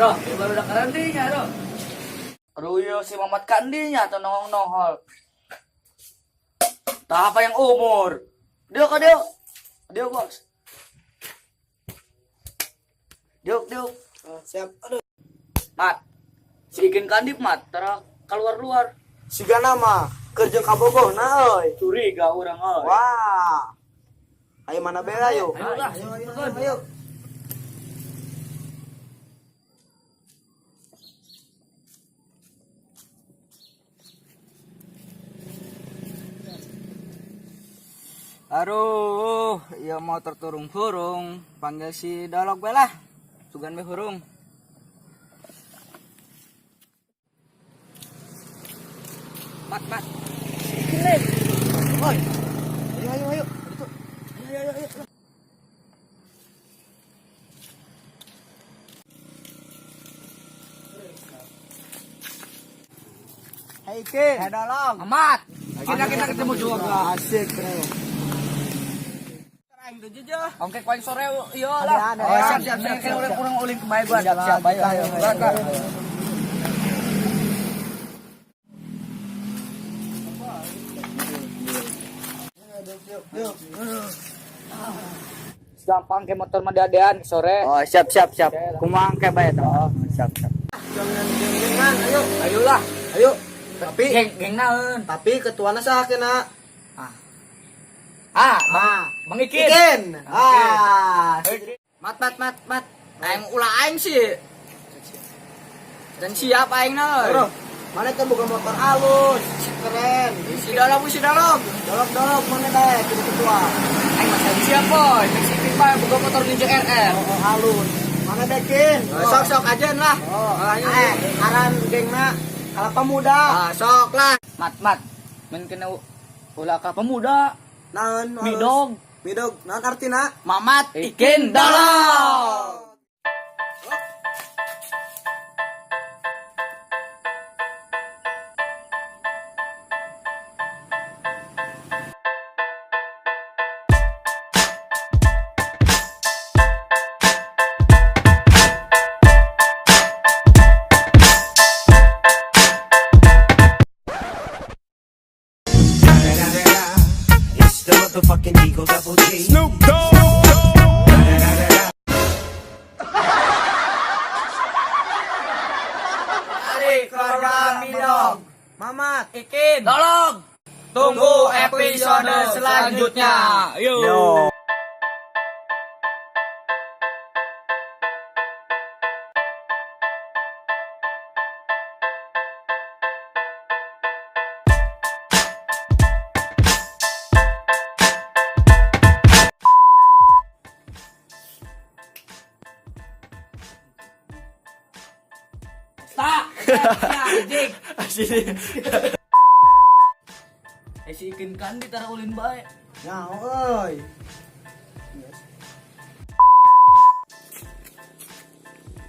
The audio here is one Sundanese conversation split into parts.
Roh, dia baru udah karantina, roh. Aduh, si Mamat kandinya atau nongol-nongol. Tak apa yang umur. Dia ka dia. Dia bos. Dia dia. Oh, siap. Aduh. Mat. Si Ikin kandip mat, tara keluar-luar. Siga nama kerja kabogoh na euy. Curiga orang euy. Wah. Ayo mana bela ayo. Ayo lah. Ayo ayo ayo. Aduh, ya motor turung hurung, panggil si Dolok be lah. Sugan be hurung. Mat, mat. Oi. Ayo ayo ayo. Itu. Ayo ayo ayo. Hai Kin. Hai Dolong. Amat. Kita kita ketemu juga. Asik keren. Aing tuh jujur. Oke, paling sore iya Ada, lah. ada. Oh, siap siap siap. Siap, Siap, siap. kurang ulin ke bae gua. Siap, siap. Ayo, Ayo, ayo. ayo, ayo. Gampang ke motor mah diadean sore. Oh, siap siap siap. Kumaha ke bae tah. Siap siap. Jangan geng-gengan, ayo. Ayolah. Ayo. Tapi Geng geng naon? tapi ketuana sah kena. Ah, Ah, Bang Ikin. Ikin. Ah. Mat mat mat mat. Aing ulah aing sih. Dan siap aing na. Bro, mana kan bukan motor halus, keren. Si Dolok si Dolok. Dolok dolok mana deh, jadi ketua. Aing mah siap boy. Cek si Ikin bae boga motor Ninja RR. Oh, oh, halus. Mana deh Kin? Sok sok aja lah. Oh, Ayo. aran gengna kalapa muda. Ah, sok lah. Mat mat. Men kena ulah ka pemuda. Naon halus? Midog. Midog, naon artina? Mamat Ikin Dolok. It's the motherfucking Eagle Double G. Snoop Dogg. Dari keluarga Midog. Mamat. Ikin. Dolok. Tunggu episode selanjutnya. Yo. Yo. Tak. Anjing. Eh si Ikin kandi tara ulin bae. Ya, euy.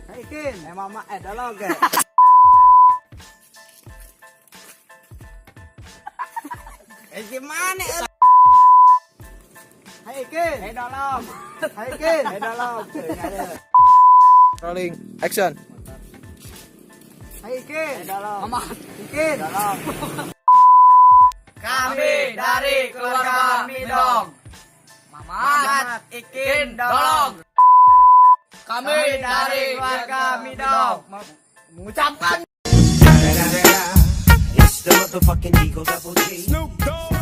Hai Kin, eh mama eh dolok eh. Eh gimana? Hai Kin, Eh Dolok. hai Kin, eh dolok. Rolling. Action. Hai Kin, Eh Dolok. Mamat. Ikin. Kami dari keluarga Midog. Mamat. Mamat Ikin Dolok. Kami dari keluarga Midog mengucapkan It's the motherfucking Eagle Double G. Snoop Dogg.